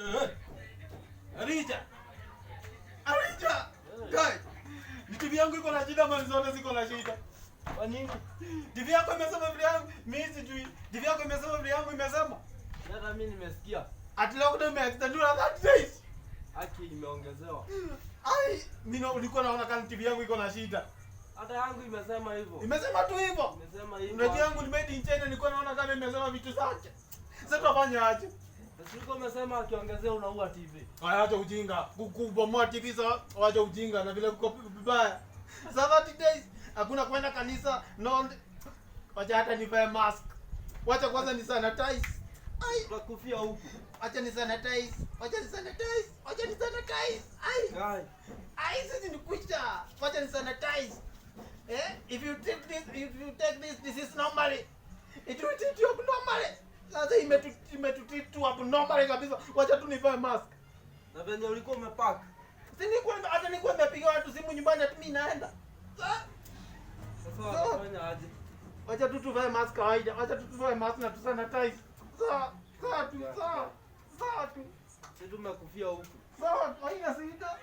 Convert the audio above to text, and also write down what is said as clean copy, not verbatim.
Eh. Arija. Arija. Guy. Ni TV yangu iko na shida, mali zote ziko na shida. Kwa nini? TV yako imesema vile yangu, mimi sijui. TV yako imesema vile yangu imesema. Hata mimi nimesikia. Ati lockdown imeextendiwa na 30 days. Haki imeongezewa. Ai, mimi nilikuwa naona kama TV yangu iko na shida. Hata yangu imesema hivyo. Imesema tu hivyo. Imesema hivyo. Unajua yangu ni made in China, nilikuwa naona kama imesema vitu zake. Sasa tutafanya aje? Sasa umesema akiongezea unaua TV. Haya, acha ujinga. Kubomoa TV sasa, wacha ujinga na vile kuko vibaya. Sasa 30 days hakuna kwenda kanisa, no, wacha hata nivae mask. Wacha kwanza ni sanitize. Ai, Tutakufia huku. wacha ni sanitize. Wacha ni sanitize. Wacha ni sanitize. Ai. Ai. Ai, sisi ni kucha. Wacha ni sanitize. Eh? If you take this disease normally, it will treat you abnormally. Sasa imetutreat tu abnormally kabisa. Wacha tu nivae mask. Na venye ulikuwa umepack. Si nilikuwa hata nilikuwa nimepiga watu simu nyumbani ati mimi naenda. Sasa watafanya aje? Wacha tu tuvae mask kawaida. Wacha tu tuvae mask na tusanitize. Sawa, sawa tu, sawa. Sawa tu. Sisi tumekufia huku. Sawa, haina shida.